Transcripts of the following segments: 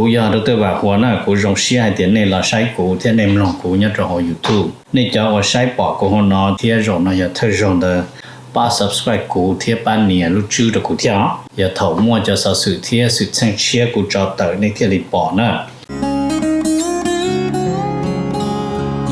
Kuv yog Dr. Vam Huas na, kuv zoo siab hais tias nej los saib kuv thiab nej mloog kuv nyob rau hauv YouTube. Nej cov uas saib pom kuv hauv no thiab zaum no yog thawj zaug ntawd, pab subscribe kuv thiab pab nias lub tswb rau kuv thiab os. Yog thaum muaj cov xov xwm thiab xwm txheej tshiab kuv tso tawm nej thiaj li pom na.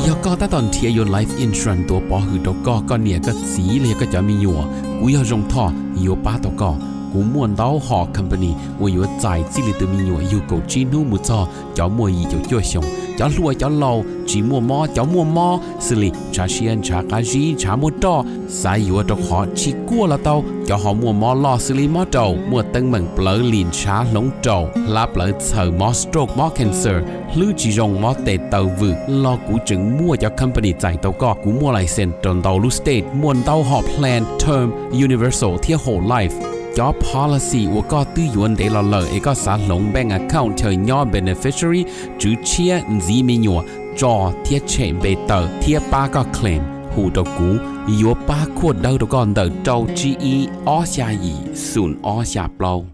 Yog koj tab tom nrhiav yuav life insurance tuav pov hwm rau koj, koj niam koj txiv los yog koj cov me nyuam, kuv yog Zoo Thoj yuav pab tau koj. Kuv muaj ntau hom company uas yuav txais txij li tus me nyuam yug kaum tsib hnub mus txog cov muaj yim caum cuaj xyoos, cov hluas cov laus, tsis muaj mob cov muaj mob, xws li ntshav siab ntshav qab zib ntshav muaj roj, xav yuav rau qhov tsis kuaj los tau, cov ho muaj mob loj xws li mob raum, muaj teeb meem plawv lim ntshav hloov raum, hlab plawv txhaws, mob stroke mob cancer, hlwb tsis zoo mob tes taw vwm los kuv tseem muaj cov company txais tau koj. Kuv muaj license rau ntau lub state, muaj ntau hom plan term, universal thiab whole life. Cov policy uas koj twb yuav ntev los lawm es koj xav hloov bank account chaw nyob beneficiary, tswv tshiab, ntxiv me nyuam, tso thiab tshem npe tawm thiab pab koj claim, hu rau kuv, yuav pab khuaj dawb rau koj ntawm rau tsib ib ob xya yim xoom ob xya plaub.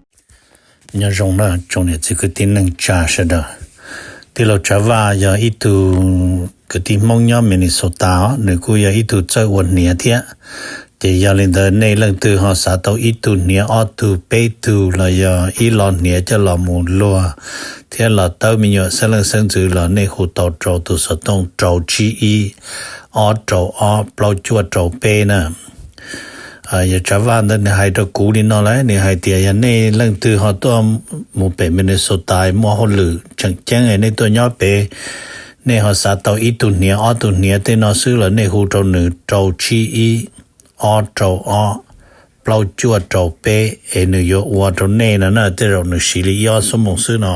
Nyob zoo na tsoom niam txiv kwv tij neej tsa sawv daws. Tij laug Tsav Vaj yog ib tug kwv tij Hmoob nyob Minnesota os, nws kuj yog ib tug txawj ua hniav thiab. Ces yog li ntawd nej leej twg ho xav tau ib tug hniav ob tug peb tug los yog ib lo hniav coj los mus luag thiab los tawb me nyuam xeeb leej xeeb ntxwv los nej hu tau rau tus xov tooj rau tsib ib ob rau ob plaub cuaj rau peb na. Yog Tsav Vaj ntawd nws hais rau kuv li no lawm, nws hais tias yog nej leej twg ho tuaj mus pem Minnesota muaj hauj lwm tseem ceeb nej tuaj nyob pem, nej ho xav tau ib tug hniav ob tug hniav tej no xwb los nej hu rau nws rau tsib ib ob rau ob plaub cuaj rau peb es nws yuav ua rau nej no na, tej zaum nws siv li ib ob xuab moos xwb no.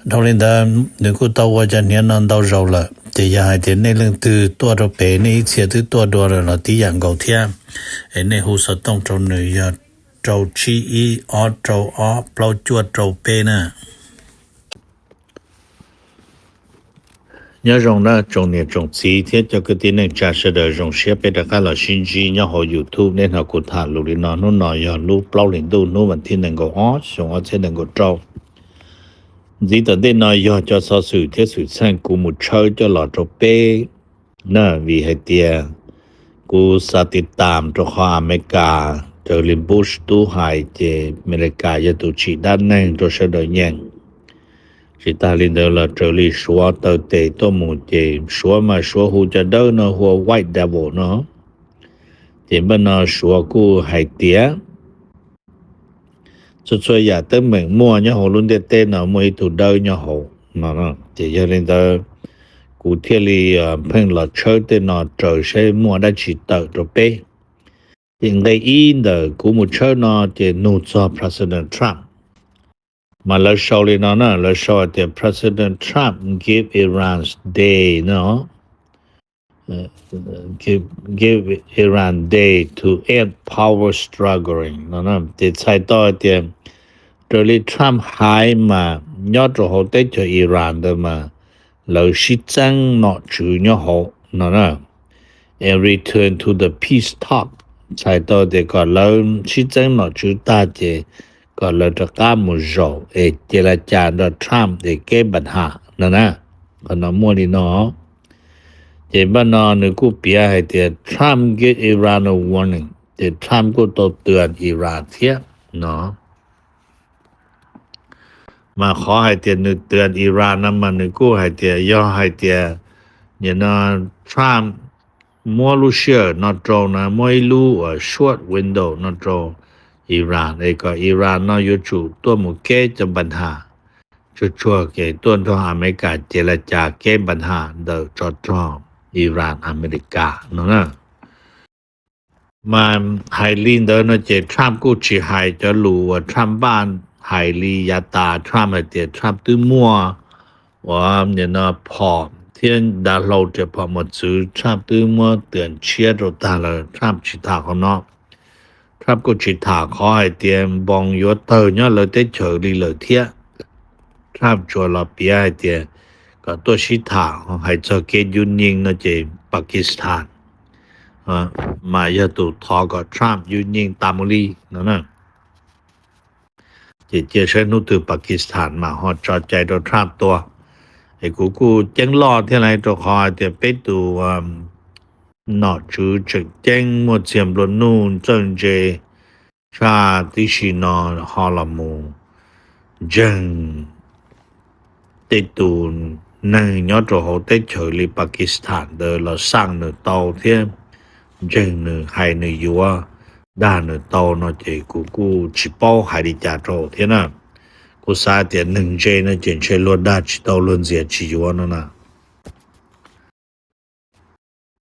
Dhau li ntawd nws kuj tau ua cov hniav no ntau zaus lawm, ces yog hais tias nej leej twg tuaj rau pem nej ib txhia twb tuaj dua lawm los tib yam nkaus thiab, es nej hu xov tooj rau nws yog rau tsib ib ob rau ob plaub cuaj rau peb na. Nyob zoo na tsoom niam tsoom txiv thiab cov kwv tij neej tsa sawv daws, zoo siab peb rov qab los sib ntsib nyob hauv YouTube. Nej hnov kuv tham lus li no, hnub no yog lub plaub hlis ntuj hnub vas thib nees nkaum ob xyoo ob txhiab nees nkaum rau. Ntxiv tom ntej no yog cov xov xwm thiab xwm txheej kuv mus tshawb coj los rau peb na, vim hais tias kuv xav tiv tam rau qhov Amelikas raws li Bush tub hais ces Amelikas yog tus tsim dab neeg rau sawv daws nyeem. Tsis tas li ntawd los raws li Suav taw tes tuaj mus ces Suav mas Suav hu cov dawb no hu ua white devil no. Ces npaj no Suav kuj hais tias txhua txhua yam teeb meem muaj nyob hauv lub ntiaj teb no muaj ib tug dawb nyob hauv no. Ces yog li ntawd kuv thiaj li pheej los tshawb tej no raws saib muaj dab tsi tawm rau peb. Ces nqe ib ntawm kuv mus tshawb no ces nug txog President Trump. Mas lawv sau li no na, lawv sau hais tias President Trump give Iran's day no, give Iran day to end power struggling no. Ces txhais tau hais tias raws li Trump hais mas nyob rau hauv teb chaws Iran ntawd mas lawv sib txeeb nom tswv nyob hauv no na, and return to the peace talk, txhais tau tias kom lawv sib txeeb nom tswv tag ces kom lawv rov qab mus zaum es cia la cas nrog Trump es keb npas ham no na. Qhov no muaj li no. Ces npaj no nws kuj piav hais tias Trump give Iran a warning, ces Trump kuj tau tw Iran thiab no. Mas qhov hais tias nws tw Iran no mas nws kuj hais tias yog hais tias nim no Trump muab lub sij hawm no rau na, muab ib lub uas short window no rau Iran es kom Iran no yuav tsum tuaj mus keb cov npas ham, tsuag tsuag ces tuaj nrog Amelikas ces la cas keb npas ham ntawm tsov rog Iran Amelikas no na. Mas hais li ntawd no ces Trump kuj tsis hais cov lus uas Trump npaj hais li yav tas. Trump hais tias Trump twb muaj uas nim no phom thiab dav hlau riam phom mos txwv, Trump twb muab tw tshiab rau tag lawm, Trump tsis tham qhov no. Trump kuj tsis tham qhov hais tias npoos yuav tawg nyob lawv teb chaws li lawm thiab. Trump tsuas los piav hais tias kom tuaj sib tham, hais txog kev yub nyeej no ces Pakistan mas yog tus thov kom Trump yub nyeej tas mus li no na. Ces cia saib hnub twg Pakistan mam ho tso cai rau Trump tua. Es kuv kuj ceeb loj thiab lauj, rau qhov hais tias peb tus nom tswv tseem ceeb muaj txiag nplua nuj txawj ntse tshaj tib si no ho los mus ntseeg tej tus neeg nyob rau hauv teb chaws li Pakistan ntawd los xaj nws tau thiab ntseeg nws hais nws yuav dag nws tau no ces kuv kuj tsis paub hais li cas rau thiab na. Kuv xav tias neeg ntse no ces ntshe luag dag tsis tau luag ntxias tsis yuav no na.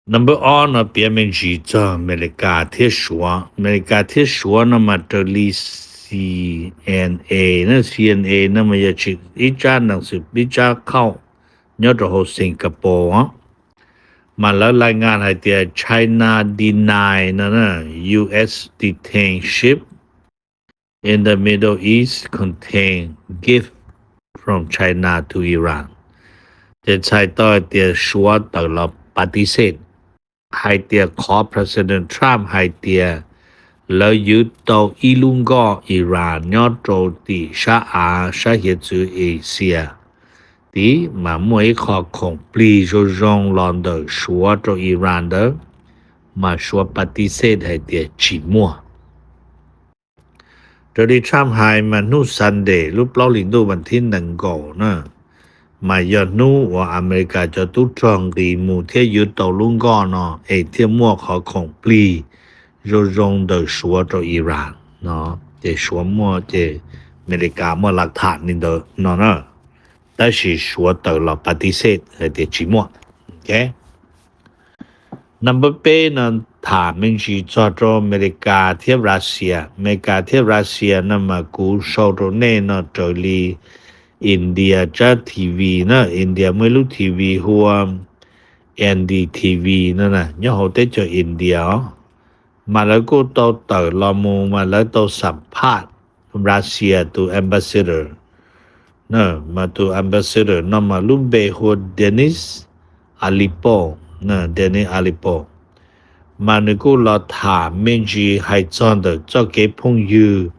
Number ob no piav me ntsis txog Amelikas thiab Suav. Amelikas thiab Suav no mas raws li C N A na, C N A no mas yog tsis ib tsab nees xwm ib tsab khauj nyob rau hauv Singapore os, mas lawv laj ngas hais tias China deny no na, U S detain ship in the Middle East contain gift from China to Iran. Ces txhais tau hais tias Suav tawm los patisej hais tias qhov President Trump hais tias lawv yuav tau ib lub nkoj Iran nyob rau tim sab av sab hiav txwv Asia tid mas muaj ib qho khoom plig zoo zoo los ntawm Suav rau Iran ntawd, mas Suav patisej hais tias tsis muaj. Raws li Trump hais mas hnub Sunday lub plaub hlis ntuj vas thib nees nkaum na, mas yog hnub uas Amelikas cov tub rog nqis mus thiab yuav tau lub nkoj no es thiaj muaj qhov khoom plig zoo zoo ntawm Suav rau Iran no. Ces Suav muaj, ces Amelikas muaj lav tham li ntawd no na, tab sis Suav tawm los patisej hais tias tsis muaj. Number peb no tham me ntsis txog rau Amelikas thiab Russia. Amelikas thiab Russia no mas kuv sau rau nej no raws li India tsab T V na, India muaj ib lub T V hu ua N D T V no na, nyob hauv teb chaws India os. Mas lawv kuj tau tawm los mus mas lawv tau xam phaj Russia tus ambassador, mas tus ambassador no mas lub npe hu ua Denis Alepov, Denis Alepov. Mas nws kuj los tham me ntsis hais txog ntawm txoj kev phooj ywg,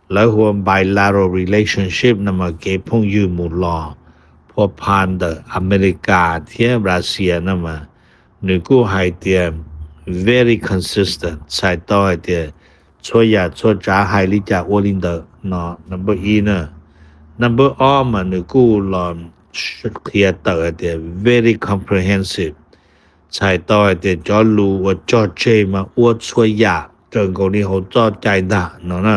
lawv hu ua bilateral relationship no mas kev phooj ywg mus los phua pha ntawm Amelikas thiab Russia no mas nws kuj hais tias very consistent, txhais tau hais tias txhua yam txhua tsav hais li cas ua li ntawd no, number ib na. Number ob mas nws kuj los qhia tawm hais tias very comprehensive, txhais tau hais tias cov lus uas cog tseg mas ua txhua yam raws nkaus li hauv txoj cai ntag no na.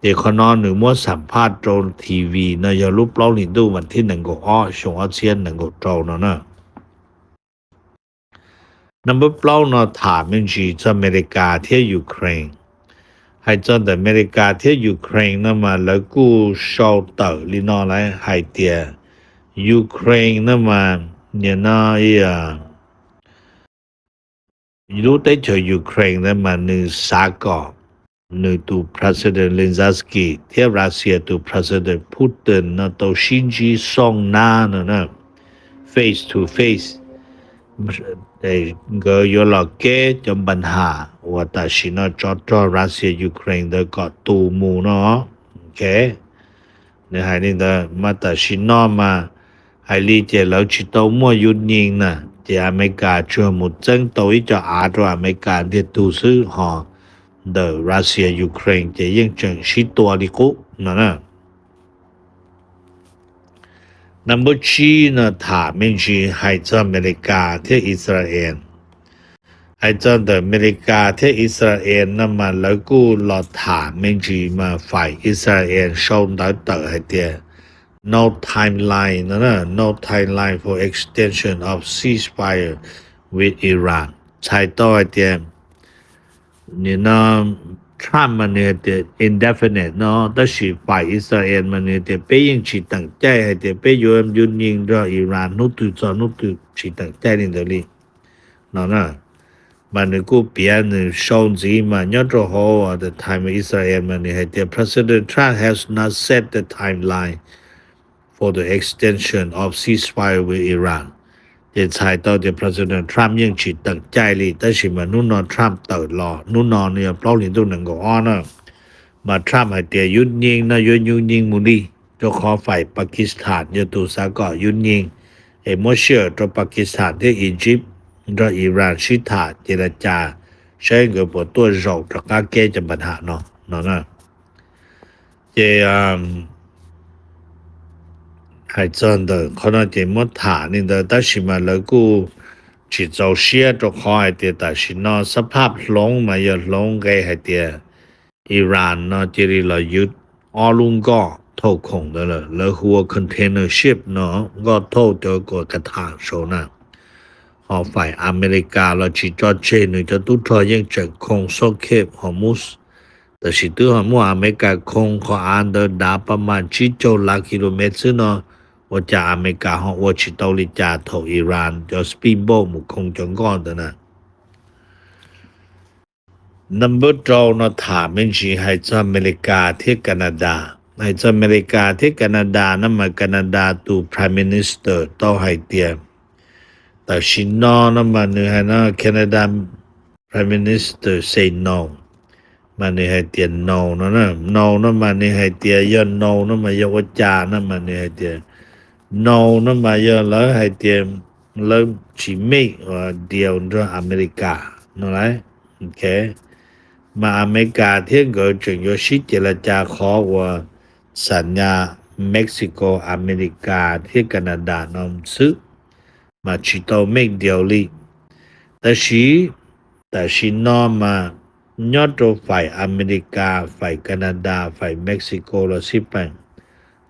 Ces qhov no nws muab xam phaj rau T V no yog lub plaub hlis ntuj vas thib nees nkaum ob xyoo ob txhiab nees nkaum rau no na. Number plaub no tham me ntsis txog Amelikas thiab Ukraine. Hais txog ntawm Amelikas thiab Ukraine no mas lawv kuj sau tawm li no lawm hais tias Ukraine no mas nim no lub teb chaws Ukraine ntawd mas nws xav kom nws tus President Zelensky thiab Russia tus President Putin no tau sib ntsib xoo nab no na, face to face, nkawd yuav los keb cov npa nham uas tam sim no tsov rog Russia Ukraine ntawd kom tu mus no. Nws hais li ntawd mas tam sim no mas hais li ces lawv tsis tau muaj yus nyees na, ces Amelikas tsuas mus txeeb tau ib co av rau Amelikas ntiag tug xwb, ho ntawm Russia Ukraine ces yeej tseem sib tua li qub no na. Number tsib no tham me ntsis hais txog Amelikas thiab Israel. Hais txog ntawm Amelikas thiab Israel no mas lawv kuj los tham me ntsis mas faim Israel sau ntawv tawm hais tias no timeline no, no timeline for extension of ceasefire with Iran. Txhais tau hais tias nim no Trump mas nws hais tias indefinite no, tab sis faim Israel mas nws hais tias peb yeej tsis teem caij hais tias peb yuav yus nyees nrog Iran hnub twg txog hnub twg, tsis teem caij li ntawd li no na. Mas nws kuj piav nws sau ntxiv mas nyob rau hauv the time Israel mas nws hais tias President Trump has not set the timeline for the extension of ceasefire with Iran. Ces txhais tau tias President Trump yeej tsis teem caij li, tab sis mas hnub no Trump tawm los, hnub no nws yog plaub hlis ntuj nees nkaum ob na, Mas Trump hais tias yub nyeej no yuav yub nyeej mus li, rau qhov faim Pakistan yog tus xav kom yub nyeej, es muab sij hawm rau Pakistan thiab Egypt nrog Iran sib tham ces las cas saib nkawd puas tuaj zaum rov qab kev cov npa ham no no na. Ces hais txog ntawm qhov no ces muab tham li ntawd tab sis mas lawv kuj tsis txaus siab rau qhov hais tias tam sim no xab phaj hloov mas yog hloov nqe hais tias Iran no cia li los yuav ob lub nkoj thauj khoom ntawd lawm, lawv hu ua container ship no, nkoj thauj cov kuas ka tham saud na. Ho faim Amelikas los tsis tso tseg, nws cov tub rog yeej tseem khoo xoj khej Hormuz, tab sis twb ho muaj Amelikas khoo qhov av ntawd dav paj mas tsib caug lab kilomev xwb no, ua cas Amelikas ho ua tsis tau li cas thaum Iran cov speedboat mus khoo cov nkoj ntawd na. Number rau no tham me ntsis hais txog Amelikas thiab Canada. Hais txog Amelikas thiab Canada no mas Canada tus Prime Minister tau hais tias, tam sim no no mas nws hais no Canada Prime Minister say no, mas nws hais tias no no na, no no mas nws hais tias yog no no mas yog ua cas no mas nws hais tias no no mas yog lawv hais tias lawv tsis meej ua deal nrog Amelikas no lauj. Mas Amelikas thiab nkawd tseem yuav sib ces las cas qhov uas xam nyas Mexico, Amelikas thiab Canada no xwb, mas tsis tau meej deal li. Tab sis tam sim no mas nyob rau faim Amelikas, faim Canada, faim Mexico los xij peem,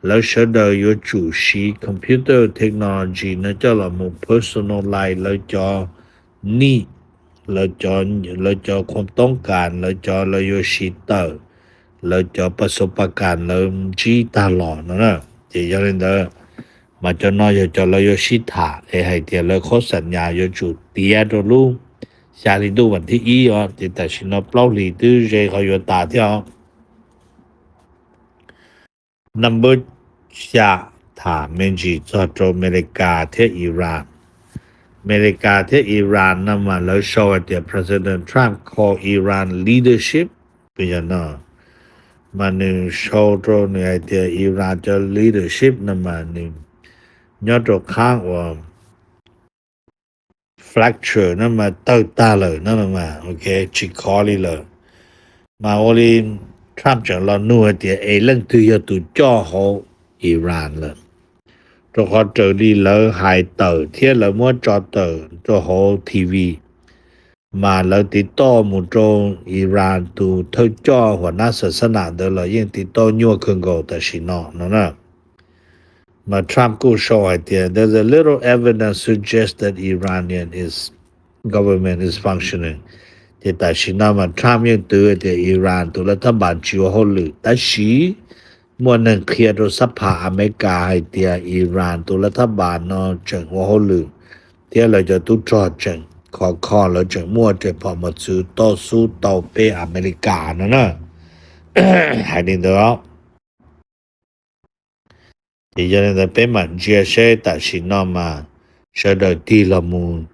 lawv sawv daws yuav tsum siv computer technology no coj los mus personalize lawv cov needs, lawv cov khoom toob kas, lawv cov lawv yuav siv tawm, lawv cov pa xov pa kas lawv ntsib tag los no na. Ces yog li ntawd, mas cov no yog cov lawv yuav sib tham es hais tias lawv qhov xam nyas yuav tsum tiav rau lub xya hli ntuj vas thib ib os, ces tam sim no plaub hlis twb ze qhov yuav tas thiab os. Number xya, tham me ntsis txog rau Amelikas thiab Iran. Amelikas thiab Iran no mas lawv sau hais tias President Trump call Iran leadership, yog no, mas nws sau rau nws hais tias Iran cov leadership no mas nws nyob rau qhab uas fracture no mas tawg tag lawm no mas, ok, tsis khov li lawm. Mas ua li Trump tseem los nug hais tias es leej twg yog tus coj hauv Iran lawm, rau qhov raws li lawv hais tawm thiab lawv muab tso tawm rau hauv T V, mas lawv tiv toj mus rau Iran tus thawj coj huas nab xa xab nam ntawd los yeej tiv toj nyuaj kawg nkaus tam sim no no na. Mas Trump kuj sau hais tias there's a little evidence suggests that Iranian is government is functioning. Ces tam sim no mas Trump yeej twv tias Iran tus lav thab npas tsis ua hauj lwm, tab sis muaj neeg qhia rau sab pham Amelikas hais tias Iran tus lav thab npas no tseem ua hauj lwm, thiab lawv cov tub rog tseem khov kho, lawv tseem muaj tes phom mos txwv toj xub tau peb Amelikas no na. Hais li ntawd. Ces yog li ntawd peb mam ntsia seb tam sim no mas sawv daws tig los mus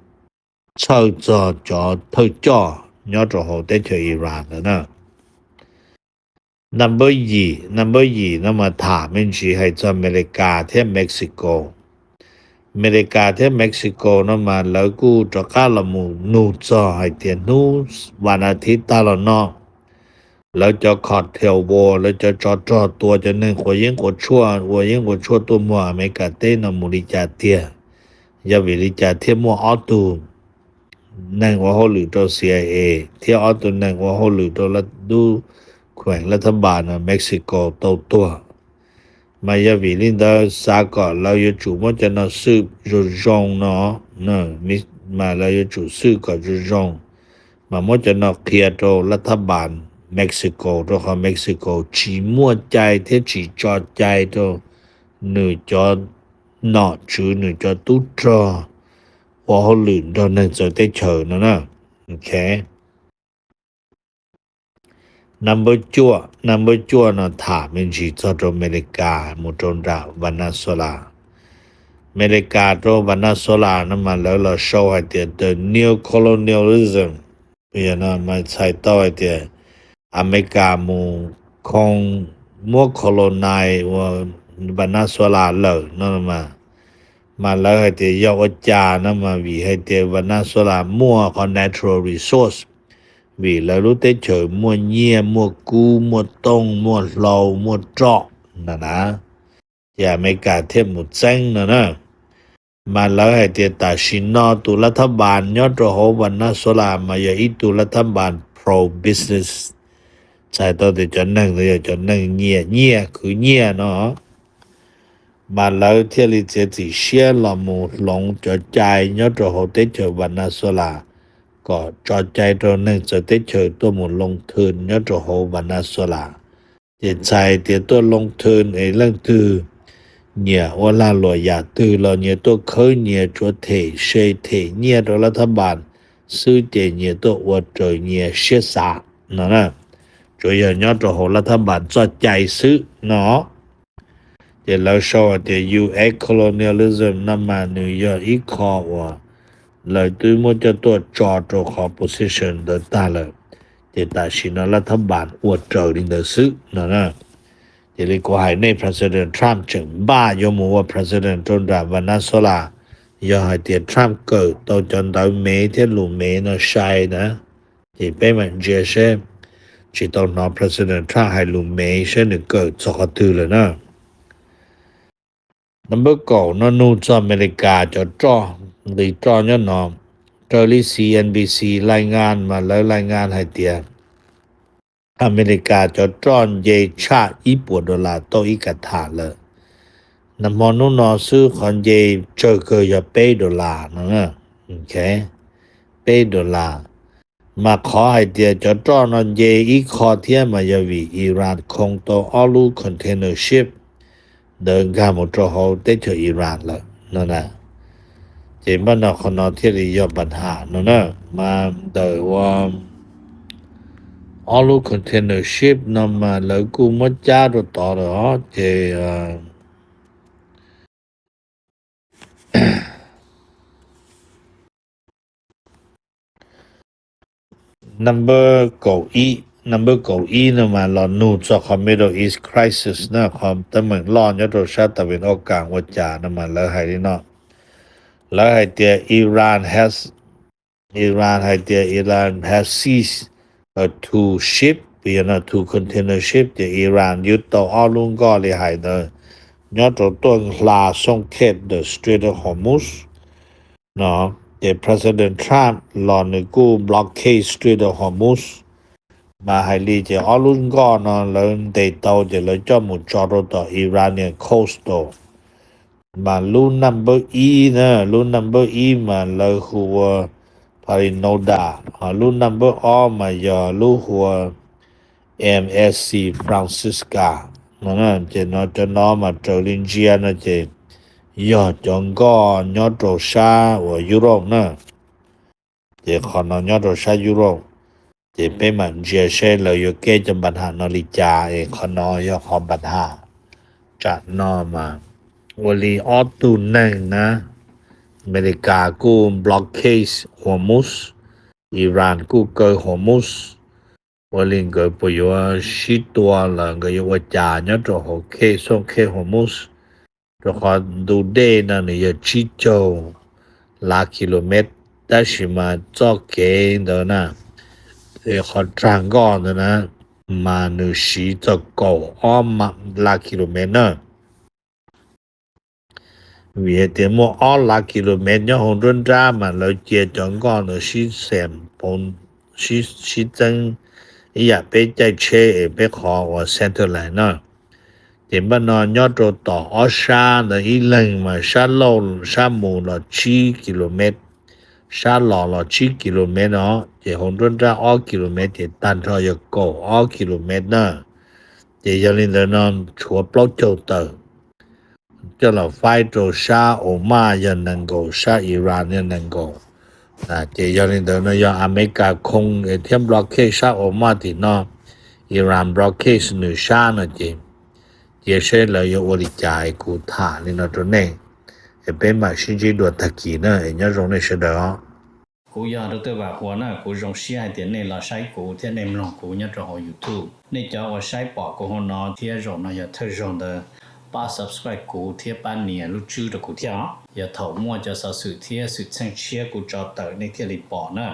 txhawj txog cov thawj coj nyob rau hauv teb chaws Iran ntawd na. Number yim, number yim no mas tham me ntsis hais txog Amelikas thiab Mexico. Amelikas thiab Mexico no mas lawv kuj rov qab los mus nug txog hais tias hnub vas as thiv tag los no lawv cov cartel war, lawv cov tsov rog tua cov neeg quav yeeb quav tshuaj, ua yeeb ua tshuaj tuaj muag Amelikas teb no mus li cas tiag. Yog vim li cas thiaj muaj ob tug neeg ua hauj lwm rau C I A thiab ob tug neeg ua hauj lwm rau lub khueem lav thab npas no Mexico tau tuag. Mas yog vim li ntawd xav kom lawv yuav tsum muab cov no xwj zoo zoo no, mas lawv yuav tsum xwj kom zoo zoo, mas muab cov no qhia rau lav thab npas Mexico, rau qhov Mexico tsis muaj cai thiab tsis tso cai rau nws cov nom tswv, nws cov tub rog ua hauj lwm nrog neeg txawv teb chaws no na. Ok. Number cuaj, number cuaj no tham me ntsis txog rau Amelikas mus rau nram Venezuela. Amelikas rau Venezuela no mas lawv los sau hais tias the neo-colonialism. Yog no mas txhais tau hais tias Amelikas mus khoo, muab colonize ua Venezuela lawm no mas, mas lawv hais tias yog ua cas no mas vim hais tias Venezuela muaj qhov natural resource, vim lawv lub teb chaws muaj nyiaj, muaj kub, muaj tooj, muaj hlau, muaj roj no na. Ces Amelikas thiaj mus txeeb no na. Mas lawv hais tias tam sim no tus lab thab npas nyob rau hauv Venezuela mas yog ib tug lab thab npas pro business, txhais tau tias cov neeg ntawd yog cov neeg nyiam nyiaj khwv nyiaj no. Mas lawv thiaj li txiav txim siab los mus hloov cov cai nyob rau hauv teb chaws Venezuela, kom tso cai rau neeg txawv teb chaws tuaj mus loo thwm nyob rau hauv Venezuela. Ces txhais tias tuaj loo thwm es leej twg nyiam ua lag luam yam twg los nyias tuaj khawb nyias, tsuav them se them nyiaj rau lab thab npas xwb ces nyias tuaj ua raws nyias siab xav no na. Tsuav yog nyob rau hauv lab thab npas txoj cai xwb no. Ces lawv sau hais tias U S colonialism no mas nws yog ib qho uas lawv twb muab coj tuaj tso rau qhov position ntawd tag lawm, ces tam sim no lab thab npas ua raws li ntawd xwb no na. Ces li kuv hais nej, President Trump tseem npaj yuav mus ua president rau nram Venezuela, yog hais tias Trump kawm tau cov ntawv Mev thiab lus Mev no sai na, ces peb mam ntsia seb, tsis tau hnov President Trump hais lus Mev seb nws kawm txog qhov twg lawm na. Number kaum no nug txog Amelikas cov roj, nqi roj nyob no. Raws li C N B C lais ngas mas lawv lais ngas hais tias Amelikas cov roj nce tshaj ib puas dollar tauj ib ka tham lawm. Nag hmo hnub no xwb qhov nce tsawg kawg yog peb dollar no, peb dollar. Mas qhov hais tias cov roj no nce ib qho thiab mas yog vim Iran khoo tau ob lub container ship ntawd nkag mus rau hauv teb chaws Iran lawm no na. Ces npaj no qhov no thiaj li yog pab ham no na. Mas ntawm ua ob lub container ship no mas lawv kuj muab cab rau tod lawm os. Ces number kaum ib, number kaum ib no mas los nug txog qhov Middle East crisis na, qhov teeb meem loj nyob rau sab tas vim ob kas ua cas no mas lawv hais li no. Lawv hais tias Iran has Iran hais tias Iran has seized a two ship, yog no two container ship, ces Iran yug tau ob lub nkoj li hais ntawd nyob rau tuaj hla xooj khej the Strait of Hormuz no. Ces President Trump los nws kuj blockade Strait of Hormuz. Mas hais li ces ob lub nkoj no lawv ntes tau ces lawv coj mus tso rau tom Iranian coastal. Mas lub number ib na, lub number ib mas lawv hu ua Palinoda, ho lub number ob mas yog lub hu ua M S C Francisca. Ces no cov no mas raws li ntsia no ces yog cov nkoj nyob rau sab uas Europe na. Ces qhov no nyob rau sab Europe, ces peb mam ntsia seb lawv yuav keb cov npa ham no li cas es qhov no yog qhov npa ham. Tsam no mas ua li ob tug neeg na, Amelikas kuj blockade Hormuz, Iran kuj kaw Hormuz, ua li nkawd puas yuav sib tua los nkawd yuav ua cas nyob rau hauv khej xooj khej Hormuz. Rau qhov ntu dej no nws yog tsib caug lab kilomev, tab sis mas txoj kev ntawd na, qhov rag nkoj ntawd na, mas nws siv txog kaum ob lab kilomev na. Vim hais tias muaj ob lab kilomev nyob hauv nruab nrab mas lawv cia cov nkoj ntawd sib xem, sib txeeb ib yam peb caij tsheb es peb qhov uas centerline na. Ces npaj no nyob rau tom ob sab ntawd ib leeg mas sab lauj sab mus los tsib kilomev, sab los los tsib kilomev no, ces hauv nruab nrab ob kilomev ces tag nrho yog kaum ob kilomev na. Ces yog li ntawd no tshuav plaub caug tawm coj los faib rau sab Oman yog nees nkaum, sab Iran yog nees nkaum. Ces yog li ntawd no yog Amelikas khoo thiab blockade sab Oman tim no, Iran blockade nws sab no ces cia seb lawv yuav ua li cas es kuv tham li no rau nej, es peb mam sib ntsib dua tag kis na, es nyob zoo nej sawv daws os. Kuv yog Dr. Vam Huas na, kuv zoo siab hais tias nej los saib kuv thiab nej mloog kuv nyob rau hauv YouTube. Nej cov uas saib pom kuv hauv no thiab zaum no yog thawj zaug ntawd, pab subscribe kuv thiab pab nias lub tswb rau kuv thiab os. Yog thaum muaj cov xov xwm thiab xwm txheej tshiab kuv tso tawm nej thiaj li pom na.